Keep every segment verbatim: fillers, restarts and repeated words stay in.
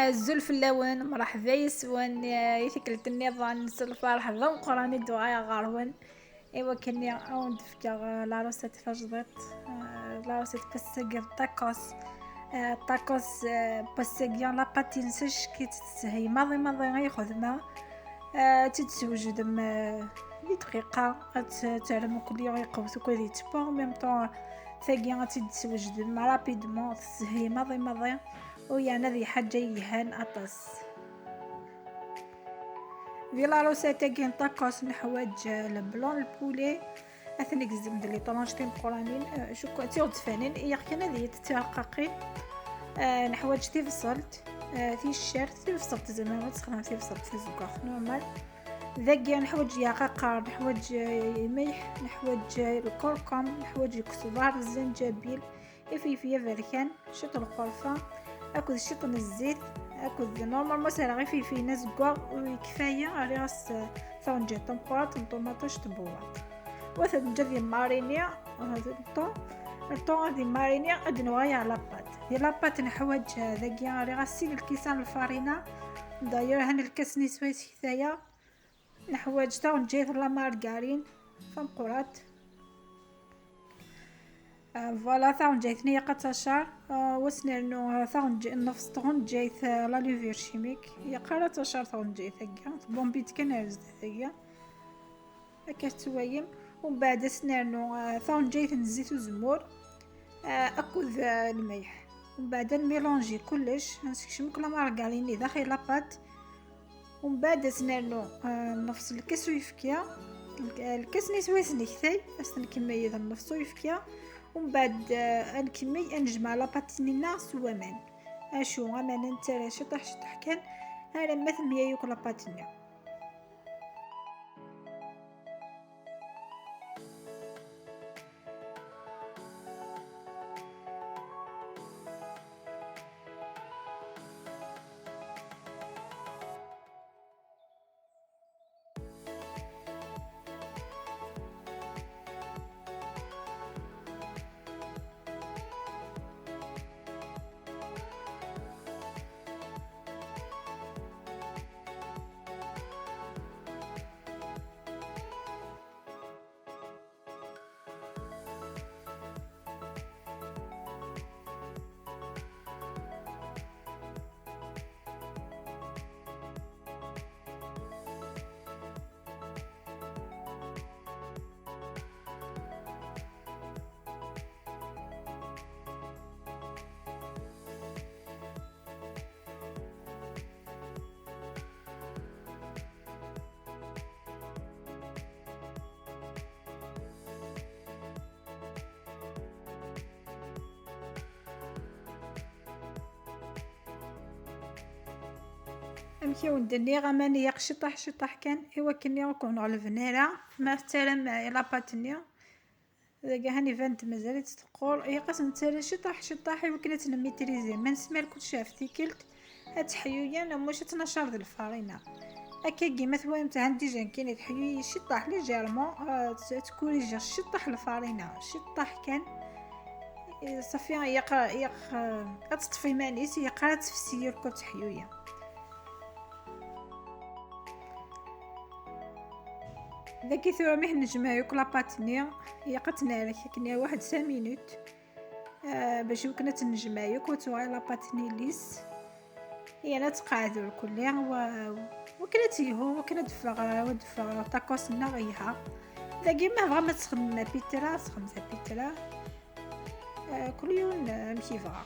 Azul fell-awen, mṛeḥba yes-wen, eh, i tikkelt nniḍen s lferḥ d ameqqran i d-uɣaleɣ ɣer-wen. I wakken ad wen-d-fkeɣ, eh, la recette tajdiṭ, eh, la recette n wass-agi d tacos. Eh, tacos, eh, n wass-agi, la pâte-ines acek-itt, teshel maḍi maḍi ay xedmeɣ. Eh, ad tt-id-teswejdem, eh, di dqiqa, ad t-, terrem akk, yeqwet akk, ad yettebba, en même temps, tagi ad tt-id-teswejdem rapidement, teshel maḍi maḍi. U yerna d lḥaǧa yelhan aṭas. Di la recette-agi n tacos neḥwaǧ, eh, le blanc n poulet, ad t-negzem d les tranches timeqqranin, eh, cukka d tiɣezfanin, ilaq kan ad yili d tirqaqin. Eh, neḥwaǧ tibṣelt, eh, ticcert, tibṣelt tzemrem ad txedmem tibṣelt tazeggaɣt normal. Dagi neḥwaǧ irqaqar, neḥwaǧ, eh, lmelḥ, neḥwaǧ, eh, lkurkum, neḥwaǧ lkesbar, zzanǧabil, ifilfil aberkan, ciṭ n lqerfa, akked ciṭ n zzit, akked, normalement, serreɣ ifilfilen azeggaɣ, ur yekfi ara, rriɣ-as, eh, taɣenǧayt tameqqrant n ṭumaṭic n tbewwaṭ. Wa taɣenǧayt di marini, eh, le temps, le temps di marini, ad d-nuɣal ɣer la pâte. Di la pâte neḥwaǧ, eh, dagi rriɣ-as sin lkisan n lfarina, d'ailleurs, han lkas-nni swayes ktayeɣ. Neḥwaǧ taɣenǧayt n la margarine tameqqrant. Ah, voilà, taɣenǧayt-nni ilaq ad tacar. Ah, wa s-nernu, ah, taɣenǧ-, nnefs tɣenǧayt, ah, la levure chimique. Ilaq ara tacar taɣenǧayt-agi. Tbumbi-d kan ar zdat-agi. Akka tettwayem. Umbeɛd ad s-nernu, ah, taɣenǧayt n zzit uzemmur, ah, akked, ah, lmelḥ. Umbeɛd ad nmilanji kullec, ad nsekcem akk la margarine-nni daxel la pâte. Umbeɛd ad s-nernu, ah, nnefs lkas uyefki, lk-, lkas-nni swayes nektay, ad s-nkemmel d nnefs uyefki. Umbeɛd, ah, ad nkemmel ad nejmeɛ la pâte-nni-nneɣ s waman. Acu, aman ad nettarra ciṭṭaḥ ciṭṭaḥ kan, alamma temyay akk la pâte-nni. Amek i wen-d-nniɣ, aman ilaq ciṭṭaḥ ciṭṭaḥ kan, i wakken akk ur nɣelben ara ma tettarram i la pâte-nni. Dagi han iban-d mazal-itt teqqur, ilaq ad s-nettarra ciṭṭaḥ ciṭṭaḥ i wakken ad tt-nmitrizi. Ma nesmar kullec ɣef tikkelt, ad teḥyu yan, muc ad tnacar d lfarina. Akkagi ma twalam han déjà nekkini teḥyu-yi ciṭṭaḥ légèrement, ah, ad tt-, ad tkurijiɣ ciṭṭaḥ lfarina, ciṭṭaḥ kan. Eh, ṣafi, ilaq, ilaq, ah, ad teṭṭef iman-is, ilaq ara ad tefsi irkul teḥyu-yi. Dagi tura mi nejmeɛ yakk la pâte-nni, ilaq ad tt-nerk akken waḥed cinq minutes, ah, bac wakken ad tt-nejmeɛ yakk, ad tuɣal la pâte-nni lisse. Yerna ad tqeɛɛed irkelli, wa-, wakken ad telhu, wakken ad d-teffeɣ, ad d-teffeɣ tacos-nneɣ yelha. Dagi ma tebɣam ad txedmem apitra, txedmem apitra. Eh, kul yiwen, eh, amek yebɣa.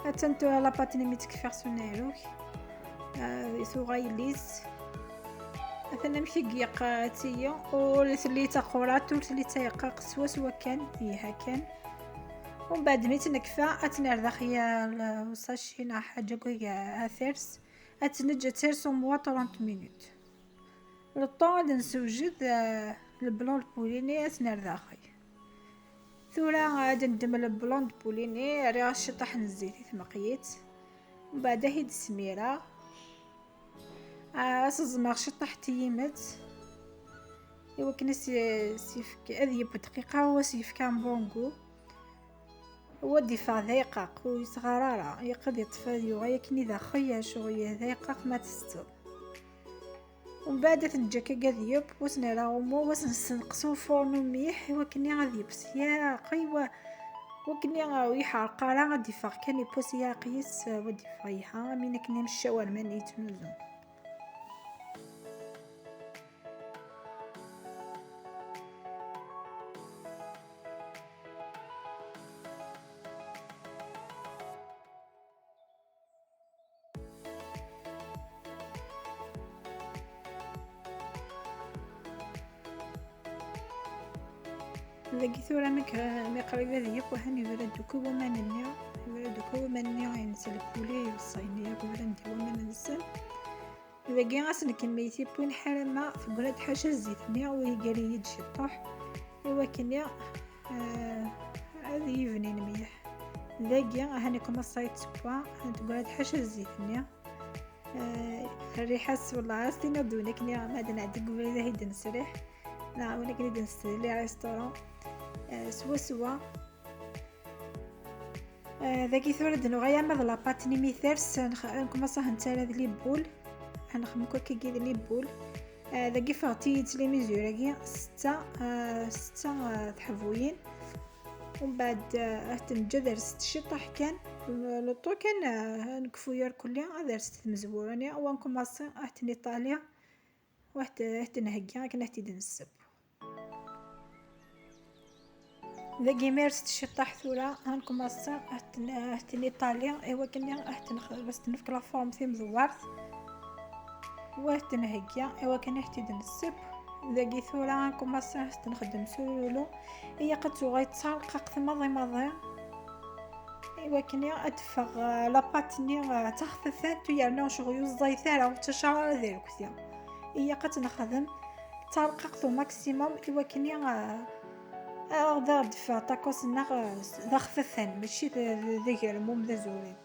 Attan tura la pâte-nni mi tt-kfiɣ s unaɛrug, ah, tuɣal lisse. Atan amek i yeqqa tiyi, ur telli d taqurant, ur telli d tayeqqaqt, swaswa kan, iha kan. Umbeɛd mi tt-nekfa, ad tt-nerr daxel usaci neɣ ḥaǧa n aters, ad tt-neǧǧ ad ters au moins trente minutes. Le temps ad nessewjed, eh, le blanc n poulet-nni, ad t-nerr daxel. Tura ad neddem le blanc n poulet-nni, rriɣ ciṭṭaḥ n zzit i tmeqyit. Mbeɛd ad t-id-smireɣ. Ah, ad s-ẓẓmeɣ ciṭṭaḥ n tyimet, iwakken ad s-, s-yefk, ad yeww dqiqa u ad s-yefk un bon goût. U ad d-iffeɣ d ayeqqaq, ur yesɣar ara, yeqqed yeṭṭef ad yuɣal akken i d axeyyec, u d ayeqqaq ma tsetteḍ. Umbeɛd ad t-neǧǧ akka ad yeww, u ad s-nerr aɣummu, u ad s-nessenqes ufurnu mliḥ, iwakken ad yeww s yeɛq, iwa-, iwakken ur yeḥreq ara, ad d-iffeɣ kan, yeww s yeɛq-is, u ad d-iffeɣ yelha, am win akken am ccawrma-nni yettnuzun. Dagi tura mi k-, mi qrib ad yeww, ahan yebra-d akk i waman-nni, yebra-d akk i waman-nni, ayen s lpuli, iweṣṣayen-nni akk bran-d i waman-nsen. Dagi ad s-nkemmel tiwwin ḥala ma teggra-d ḥaca zzit-nni, u iger-iyi-d ciṭṭuḥ, iwakken, eh, ad yibnin mliḥ. Dagi ahan ikumassa yettewwa, ahan teggra-d ḥaca zzit-nni. Eh, rriḥa-s, wellah, ad s-tiniḍ d win akken i, ma ad nɛeddi deg ubrid ad t-id-nesriḥ, neɣ win akken i d-nessed les restaurants. Eh, swaswa. Eh, dagi tura ad nuɣal ama d la pâte-nni mi ters, nx-, nkumassa ad nettarra d les boules, ad nexdem akk akkagi d les boules. Eh, dagi ffɣent-iyi-d les mesures-agi, setta, eh, setta, eh, tḥebbuyin. Umbeɛd, eh, ad ten-neǧǧ ad rsen ciṭṭaḥ kan, le temps kan, eh, ad nekfu irkelli, ad rsen tmezwura-nni, u ad nkumassa ad ten-niṭali, u ad t-, ad ten-nheggi akken ad t-id-nesseww. Dagi ma rset ciṭṭaḥ tura, ad nkumassa ad ten-, ad ten-niṭali, iwakken ad ten-, ad s-ten-nefk la forme timdewwart, u ad ten-nheggi iwakken ad t-id-nesseww. Dagi tura ad nkumassa ad ten-nexdem s ululu, ilaq ad tuɣal d tarqaqt maḍi maḍi, iwakken ad d-teffeɣ, eh, la pâte-nni, eh, d taxtatant, u yerna ur ẓẓayet ara, ur ttac ara di lweqt-a. Ilaq ad tt-nexdem d tarqaqt au maximum, iwakken, eh, ad aɣ-d-teffeɣ tacos-nneɣ, eh, d axtatan, mačči d, d, d agermum d azuran.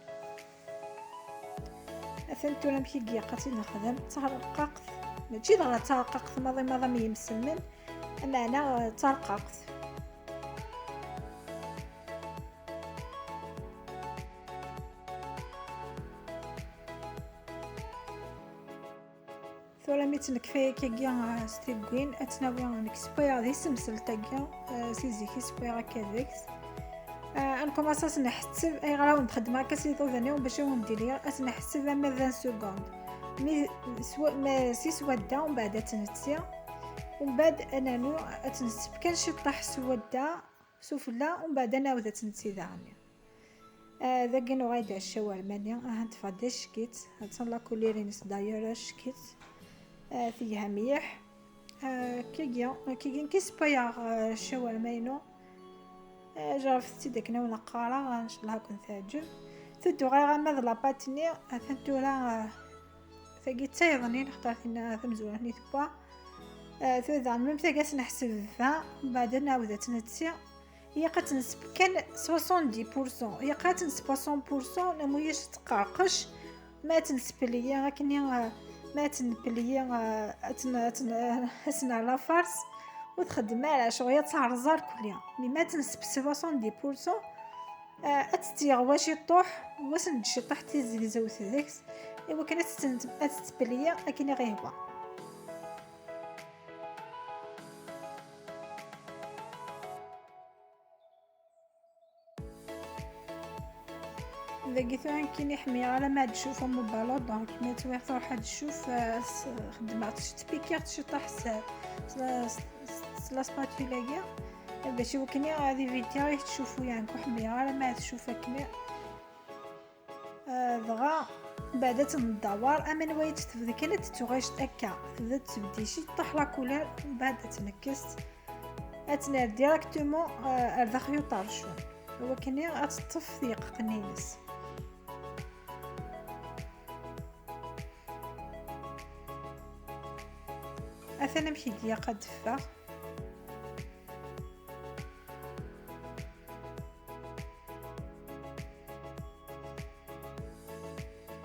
Atan tura amek i ilaq ad tt-nexdem d tarqaqt, mačči dɣa d tarqaqt maḍi maḍi am yimselmen, ameɛna d tarqaqt. Tura mi tt-nekfa akkagi, eh, s tiggin, ad tt-nawi nekk sewwayeɣ di tsemselt-agi, eh, si zik i sewwayeɣ akka deg-s. Eh, ad nkumassa ad s-nḥesseb, ayɣer ad wen-d-xeddmeɣ akka s iḍudan-iw bac ad wen-d-iliɣ, ad s-nḥesseb ama d vingt secondes. Mi swa-, ma si swadda, umbeɛd ad tt-netti, umbeɛd ad nernu ad tt-nesseb kan ciṭṭaḥ swadda, sufella, umbeɛd ad nɛawed ad tt-netti daɣen. Ah, dagi nuɣal-d ar ccawrma-nni, ahan teffeɣ-d d acekkit, attan la couleur-ines d'ailleurs acekkit. Ah, telha mliḥ. Ah, kigi, kigi nekk i sewwayeɣ, ah, ccawrma-inu. Ah, jerrbet-tt-id akken awen qqareɣ, ah, ncallah ad ken-teɛǧeb. Tuddu ɣer ama d la pâte-nni, atan tura, ah, tagi d tayeḍnin, xaṭer tinna tamezwarut-nni tewwa. Ah, tura daɣen même tagi ad s-neḥseb vingt, mbeɛd ad nɛawed ad tt-netti. Ilaq ad tt-nesseb kan soixante-dix pour cent. Ilaq ad tt-nesseb à cent pour cent, ma ulac ad tqerqec. Ma ad tt-nesseb pliya akken, eh, ma ad tt-nesseb pliya, eh, ad tt-n-, ad tt-n-, eh, ad tt-nerr la farce. Ur txeddem ara, ccɣel ad terẓ irkelli. Mais ma ad tt-nesseb soixante-dix pour cent, eh, ad tt-yeɣwa ciṭṭuḥ, u ad s-neǧǧ ciṭṭaḥ tizegzewt deg-s, iwakken ad tt-, ad tettett pliya akken i ɣ-ihwa. Dagi tura nekkini ḥmiɣ ara ma ad tcuf am ubaluḍ, donc ma twiɣ truḥ ad tcuf, eh, s-, xeddmeɣ-tt, tpikiɣ-tt ciṭṭaḥ s, s, s, s la spatule-agi, bac iwakken ad ivitiɣ i tcufu, yeɛni ur ḥmiɣ ara ma ad tcuf akken. Eh, dɣa mbeɛd ad tt-ndawar, am anwa i tt-tebda kan ad tettuɣac akka, tebda tettbeddi ciṭṭaḥ la couleur, mbeɛd ad tt-nekkes, ad tt-nerr directement, eh, ar daxel uṭercun, iwakken ad teṭṭef tiyeqqen-ines. Atan amek i ilaq ad d-teffeɣ.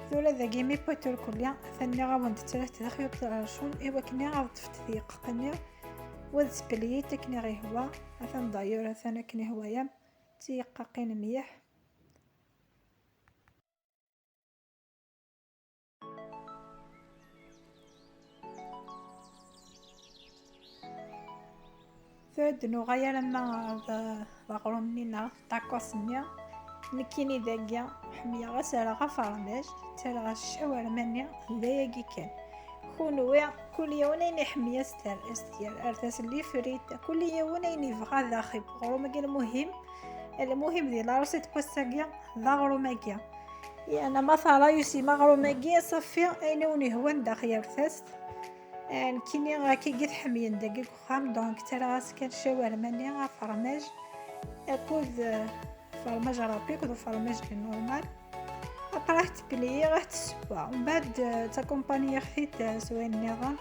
Tura Dagi mi pwat urkulli, atan nniɣ-awen-d ttret d axyuṭ racun i wakken ad ṭṭfet tyeqqaq-nni, wa d tpelyit akken i ɣ-ihwa, atan d'ailleurs atan akken ihwa-yam, d tiyeqqaqin mliḥ. Tura d-nuɣal alamma ɣer d-, d aɣrum-nni neɣ tacos-nni. Nekkini dagi ḥemmleɣ ad s-rreɣ afermaj, ttarraɣ-as ccawrma-nni, d ayagi kan. Kunwi, kul yiwen ayen iḥemmel as-t-, as-t-yerr, ar tas-, les frites, kul yiwen ayen yebɣa d axi. Aɣrum-agi lmuhim, lmuhim di la recette n wass-agi, d aɣrum-agi. Yeɛni ma terra yusim aɣrum-agi, ṣaffi, ayen i wen-ihwan daxel yerr-as-t. Eh, nekkini akkagi i t-ḥemmlen dagi deg uxxam, donc ttarraɣ-as kan ccawrma-nni, afermaj, akked, eh, fermaj râpé akked ufermaj normal. Après, ad t-pliyiɣ, ad t-ssewweɣ. Mbeɛd, eh, ttakumpaniyeɣ-t-id, eh, s wayen nniḍen,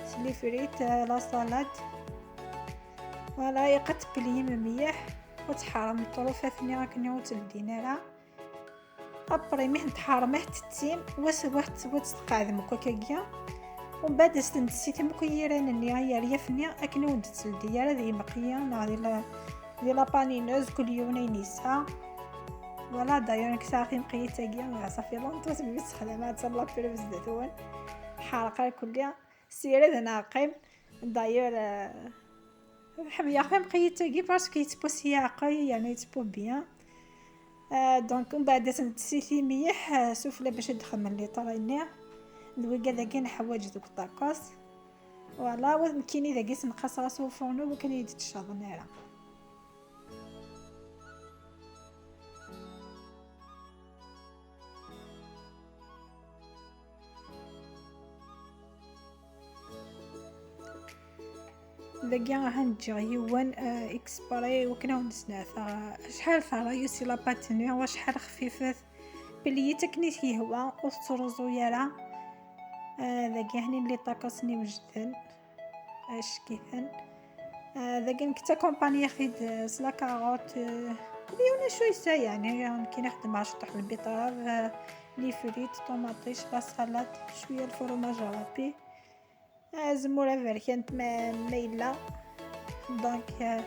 s les frites, eh, la salade. Voilà, ilaq ad t-tpliyim mliḥ, ur tḥerrem ṭṭrufat-nni akken ur ttleddin ara. Après, mi tent-tḥerrem, ad tettim, wa s-, wa tt-, wa tt-tqeɛdem akk akkagi. Umbeɛd, ad s-ten-tessitim akk i yiran-nni, i yeryaf-nni, akken ur d-tteldi ara di yimqeyya neɣ di la, di la panineuse, kul yiwen ayen yesɛa. Voilà, d'ailleurs, nekk sɛiɣ timqeyyit-agi, ça fait longtemps segmi ssexdameɣ-tt, la preuve zdat-wen. Ḥerqeɣ kulli. Sired neɣ qqim. D'ailleurs, euh, ḥemmleɣ tamqeyyit-agi parce que yettpus yeɛqel, yerna yettpus bien. Euh, donc, umbeɛd ad ten-tessitim mliḥ, euh, sufella bac ad d-xedmen les traits-nni. D wigad-agi neḥwaǧ deg uṭakos. Voilà, wa nekkini dagi senqaseɣ-as ufurnu, wakken ur yi-d-ttcaḍen ara. Dagi ahan ǧǧiɣ yiwen, eh, exprès i wakken ad wen-d-sneɛteɣ acḥal terra yusi la pâte-nni, u acḥal xfifet. Pliyiɣ-tt akken i t-yehwa, ur tettruẓuy ara. Eh, dagi ahan les tacos-nni wejden. Acek-iten. Ah, dagi nekk ttakumpaniyeɣ-t-id, ah, s la carotte, ah, kul yiwen acu yesɛa, yeɛni, nekkini xedmeɣ ciṭuḥ n lbiṭrab, ah, les frites, ṭumaṭic, la salade, cwiya lfurmaj râpé. Ah, azemmur aberkan ma, ma yella. Donc, ah,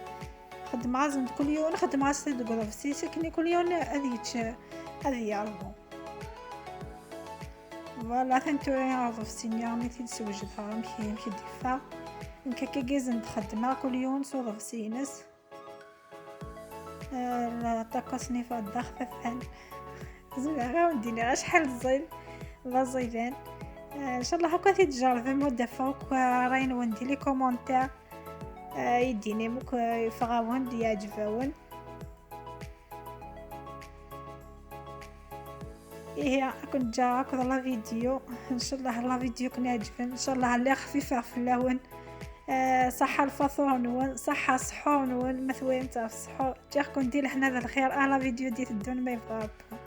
xedmeɣ-asen-d kul yiwen, xedmeɣ-as-t-id deg uḍebsi-s, akken i kul yiwen ad yečč, ad yerbu. Voilà, atan tura aḍebsi-nni mi t-id-swejdeɣ, amek, amek i d-yeffeɣ. Nekk akkagi i sen-d-xeddmeɣ, kul yiwen s uḍebsi-ines. Ah, la tacos-nni ffɣen-d d axfafan. Zemreɣ ad wen-d-iniɣ acḥal ẓid, d aẓidan. Ah, ncallah akk ad t-id-tjerrbem, ad d-afeɣ akk ṛṛay-nwen di les commentaires. Ah, ad yi-d-tinim akk yeffeɣ-awen-d, yeɛǧeb-awen. Ihi, ad ken-ǧǧeɣ akked la vidéo. Ncallah la vidéo ken-iɛeǧben, ncallah lliɣ xfifeɣ fell-awen. Ah, ṣaḥḥa lfaṭur-nwen, ṣaḥḥa ṣṣḥur-nwen, ma twalam-tt ɣef ṣṣḥur. Ǧǧiɣ-ken di lehna d lxir, ah, la vidéo d-iteddun ma yebɣa Rebbi.